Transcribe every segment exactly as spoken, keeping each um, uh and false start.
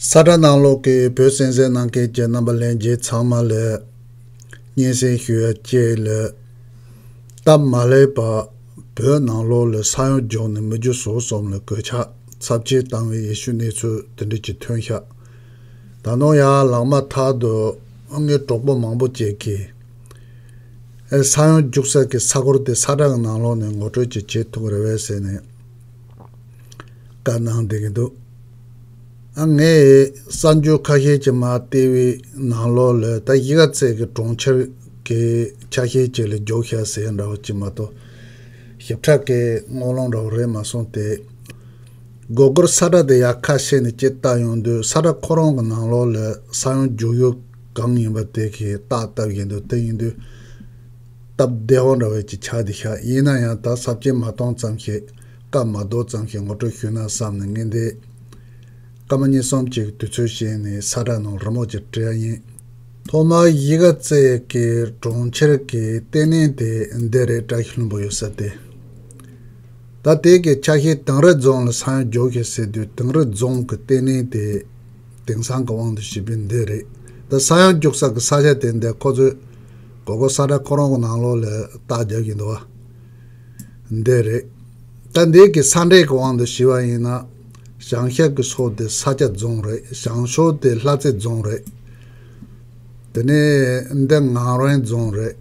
ས་ཁྲ་ནང་ལོགས་ཀྱི་བོད་གསན་གཟིགས་གནང་མཁན་གྱི་རྣམ་པ་ལྷན་རྒྱས་ཚང་མ་ལ་སྙན་སེང་ཞུ་ཡ་གཅིག་ལ། སྟབས་མ་ལེགས་པ་བོད་ནང་ལོགས་ལ་ས་ཡོམ་བྱུང་ནས་མི་རྒྱུ་ཟོག་གསུམ་ལ་གོད་ཆག་ཚབས་ཆེ་བཏང་བའི་ཡེ་ཤུ་གནས་ཚུལ་དེ་འདྲ་ཅིག་ཐོན་ཤག་ད་ནང་ཡང་ལག་མ་ཐག་ཏུ་ངའི་གྲོགས་པོ་མང་པོ་ཅིག་གིས། ཨེ། ས་ཡོམ་རྒྱུག་ས་གི་ས་ཁུལ་དེ་ས་ཁྲ་གི་ནང་ལོགས་ནས་ངོ་སྤྲོད་ཅིག་བྱེད་ཐུབ་ཀྱི་རེད་པས་ཟེར་ནས་བཀའ་གནང་བསྡད་ཀྱི་འདུག་ཨ། ངས་གསར་འགྱུར་ཁ་ཤས་ཅིག་མར་བལྟས་པའི་ནང་ལོགས་ལ་ད་གཞིས་ཀ་རྩེ་གི་གྲོང་ཁྱེར་གྱི་ཆ་ཤས་ཅིག་ལ་རྒྱུག་ཤག་ཟེར་འདྲ་བོ་ཅིག་མ་གཏོགས་ཞིབ་ཕྲ་གི་སྨོན་ལམ་འདྲ་བོ་རེད་མ་སོང་སྟེ། སྒོར་སྒོར་ས་ཁྲ་དེ་ཡར་ཁ་ཕྱེ་ནས་ཅིག་བལྟ་ཡོང་དུས་ས་ཁྲ་ཁོ་རང་གི་ནང་ལོགས་ལ་ས་ཡོམ་རྒྱུག་ཡུལ་གང་ཡིན་པ་དེ་གི་རྟགས་བཏབ་ཡིན་འདུག་དེ་ཡིན་དུས་སྟབས་བདེ་བོ་འདྲ་བོ་ཅིག་ཆགས་བསྡད་ཤག་ཡིན་ན་ཡང་ད་ས་ཆ་མ་མཐོང་ཙམ་ཞིག་སྐབས་མ་རྡོག་ཙམ་ཞིག་ངོ་སྤྲོད་ཞུས་ན་བསམ་ནས་ངས་འདི་སྐར་མ་གཉིས་གསུམ་ཅིག་དུས་ཚོད་བྱས་ནས་ས་ཁྲ་ནང་རི་མོ་ཅིག་བྲིས་ཡ་ཡིན། ཐོག་མར་གཞིས་ཀ་རྩེ་གི་གྲོང་ཁྱེར་གྱི་ལྟེ་གནས་དེ་འདི་རེད། བཀྲ་ཤིས་ལྷུན་པོ་ཡོད་ས་དེ། ད་དེ་གི་ཆ་ཤས་དིང་རི་རྫོང་ལ་ས་ཡོམ་རྒྱུག་ཤག་ཟེར་དུས་དིང་རི་རྫོང་གི་ལྟེ་གནས་དེ་དེང་སང་གི་དབང་དུ་བྱས་པའི་འདི་རེད། ད་ས་ཡོམ་རྒྱུག་ས་གི་ས་ཆ་དེ་འདི་ཁོ་ཚོས་གོ་གོ་ས་ཁྲ་ཁོ་རང་གི་ནང་ལོགས་ལ་རྟགས་རྒྱག་གི་འདུག་བ། འདི་རེད། ད་འདི་གི་ས་འབྲེལ་གི་དབང་དུ་བྱས་པ་ཡིན་ན། བྱང་ཤར་གི་ཕྱོགས་དེ་ས་སྐྱ་རྫོང་རེད། བྱང་ཕྱོགས་དེ་ལྷ་རྩེ་རྫོང་རེད། དེ་ནས་འདི་ངམ་རིང་རྫོང་རེད།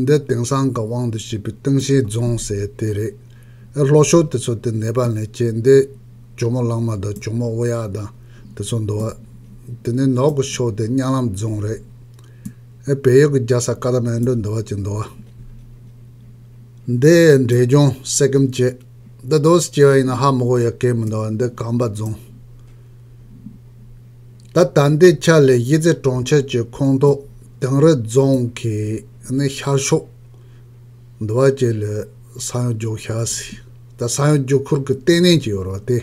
འདི་དེང་སང་གི་དབང་དུ་བྱས་པའི་སྟེང་ཆེན་རྫོང་ཟེར་དེ་རེད། ཨེ། ལྷོ་ཕྱོགས་དེ་ཚོ་དེ་ནེ་པཱལ་ནས་བྱས་འདི་ཇོ་མོ་གླང་མ་དང་ཇོ་མོ་དབུ་ཡག་དང་དེ་ཚོ་འདུག་བ། དེ་ནས་ནུབ་གི་ཕྱོགས་དེ་གཉའ་ལམ་རྫོང་རེད། ཨེ། བལ་ཡུལ་གྱི་རྒྱལ་ས་ཀ་ཐ་མན་ཌུ་འདྲ་བོ་ཅིག་འདུག་བ། འདི་འབྲས་ལྗོངས་སེ་ཀེམ་བྱས། འདི་འདྲ་བྱས་པ་ཡིན་ན་ཧ་མ་གོ་ཡ་གང་མི་འདུག་བ། འདི་གམ་པ་རྫོང་། ད་ད་ལྟའི་ཆ་ལ་གཞིས་རྩེ་གྲོང་ཁྱེར་གྱི་ཁོངས་གཏོགས་དིང་རི་རྫོང་གི་ནི་ཤར་ཕྱོགས་འདྲ་བོ་ཅིག་ལ་ས་ཡོམ་རྒྱུག་ཤག་ཟེར། ད་ས་ཡོམ་རྒྱུག་ཁུལ་གྱི་ལྟེ་གནས་ཅིག་ཡོད་རེད་བ་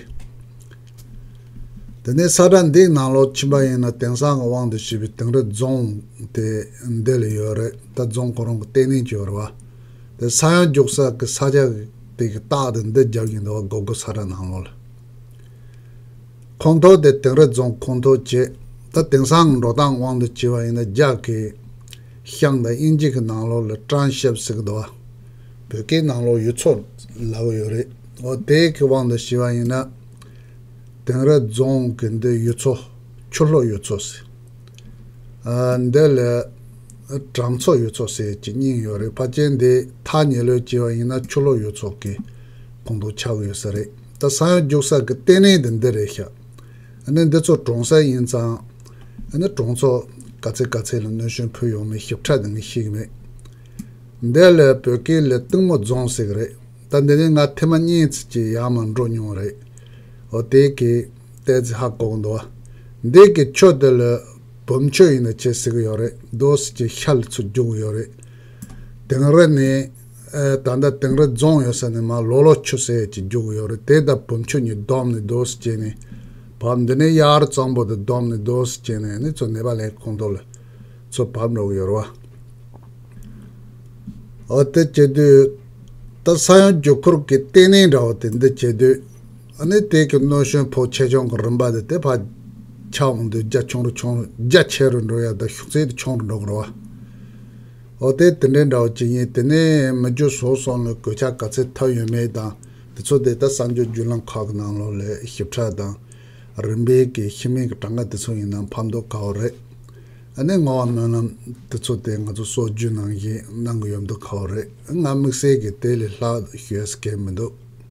དེ། དེ་ནས་ས་ཁྲ་འདིའི་ནང་ལོགས་ཕྱིན་པ་ཡིན་ན་དེང་སང་གི་དབང་དུ་བྱས་པའི་དིང་རི་རྫོང་དེ་འདི་ལ་ཡོད་རེད། ད་རྫོང་ཁོ་རང་གི་ལྟེ་གནས་ཅིག་ཡོད་རེད་བ། དེ་ས་ཡོམ་རྒྱུག་ས་གི་ས་ཆ་དེ་གི་རྟགས་དེ་འདི་རྒྱག་གི་འདུག་བ། སྒོར་སྒོར་ས་ཁྲ་ནང་ལོགས་ལ། ཁོངས་གཏོགས་དེ་དིང་རི་རྫོང་ཁོངས་གཏོགས་བྱས། ད་དེང་སང་གི་འགྲོ་སྟངས་དབང་དུ་བྱས་པ་ཡིན་ན་རྒྱ་གི་ཤང་དང་དབྱིན་ཇི་གི་ནང་ལོགས་ལ་ཊའོན་ཤིབ་ཟེར་གི་འདུག་བ། བོད་སྐད་ནང་ལོགས་ཡུལ་ཚོ་ལབ་ཀྱི་ཡོད་རེད། འོ་དེ་གི་དབང་དུ་བྱས་པ་ཡིན་ན། དིང་རི་རྫོང་གི་འདི་ཡུལ་ཚོ་ཆུ་ལྷོ་ཡུལ་ཚོ་ཟེར། ཨ། འདི་ལ་གྲམ་མཚོ་ཡུལ་ཚོ་ཟེར་གྱི་གཉིས་ཡོད་རེད། ཕལ་ཆེར་འདི་ཐག་ཉེ་ལོས་བྱས་པ་ཡིན་ན་ཆུ་ལྷོ་ཡུལ་ཚོ་གི་ཁོངས་གཏོགས་ཆགས་ཀྱི་ཡོད་ས་རེད། ད་ས་ཡོམ་རྒྱུག་ས་གི་ལྟེ་གནས་འདི་འདི་རེད་ཤག་ཨ་ནི་འདི་ཚོ་གྲོང་གསེབ་ཡིན་ཙང་། ཨ་ནི་གྲོང་ཚོ་ག་ཚད་ག་ཚད་ལ་གནོད་སྐྱོན་ཕོག་ཡོད་མེད་ཞིབ་ཕྲ་དེ་ངས་ཤེས་ཀྱི་མེད། འདི་ལ་བོད་སྐད་ལ་གཏིང་མོ་རྫོང་ཟེར་གི་རེད། ད་འདི་ནི་ང་ཐེངས་མ་གཉིས་ཙམ་ཅིག་ཡར་མར་འགྲོ་མྱོང་རེད། འོ་དེ་གི་ཏོག་ཙམ་ཧ་གོ་གི་འདུག་བ། འདི་གི་ཆུ་དེ་ལ་བུམ་ཆུ་ཡིན་ན་ཆེ་ཟེར་གི་ཡོད་རེད། འདུག་སེ་ཅིག་ཤར་ལ་ཚུར་རྒྱུག་གི་ཡོད་རེད། དིང་རི་ནས། ཨ། ད་ལྟ་དིང་རི་རྫོང་ཡོད་ས་ནས་མར་ལོ་ལོ་ཆུ་ཟེར་ཅིག་རྒྱུག་གི་ཡོད་རེད། དེ་ད་བུམ་ཆུ་གཉིས་བསྡོམས་ནས་འདུག་སེ་བྱས་ནས་བབས། འདི་ནས་ཡར་གཙང་པོ་དེ་བསྡོམས་ནས་འདུག་སེ་བྱས་ནས་ནི་ཚུར་ནེ་པ་ལའི་ཁོངས་གཏོགས་ལ་ཚུར་བབས་འགྲོ་གི་ཡོད་རེད་བ། འོ་དེ་བྱེད་དུས། ད་ས་ཡོམ་རྒྱུག་ཁུལ་གྱི་ལྟེ་གནས་འདྲ་བོ་དེ་འདི་བྱེད་དུས། ཨ་ནི་དེ་གི་གནོད་སྐྱོན་ཕོག་ཆེ་ཆུང་གི་རིམ་པ་དེ་དེ་ཕར་ཆགས་འོང་དུས་རྒྱ་ཆུང་རུ་ཆུང་རུ་རྒྱ་ཆེ་རུ་འགྲོ་ཡ་དང་ཤུགས་ཚད་དེ་ཆུང་རུ་འགྲོ་གི་རེད་བ། འོ་དེ་དེ་འདྲའི་འདྲ་བོ་ཅིག་ཡིན། དེ་ནས་མི་རྒྱུ་ཟོག་གསུམ་ལ་གོད་ཆག་ག་ཚད་ཐེབས་ཡོད་མེད་དང་དེ་ཚོ་དེ་ད་གསར་འགྱུར་བརྒྱུད་ལམ་ཁག་གི་ནང་ལོགས་ལ་ཞིབ་ཕྲ་དང་རིམ་པས་ཀྱི་ཤི་རྨས་ཀྱི་གྲངས་ཀ་དེ་ཚོ་ཡིན་ན་ཕབ་འདུག་ག་བ་རེད། ཨ་ནི་བསྔོ་བ་སྨོན་ལམ་དེ་ཚོ་དེ་ང་ཚོ་སྲོལ་རྒྱུན་ནང་བཞིན་གནང་གི་ཡོད་འདུག་ག་བ་རེད། ང་དམིགས་བསལ་གྱི་དེ་ལས་ལྷག་ཞུ་ཡས་གང་མི་འདུག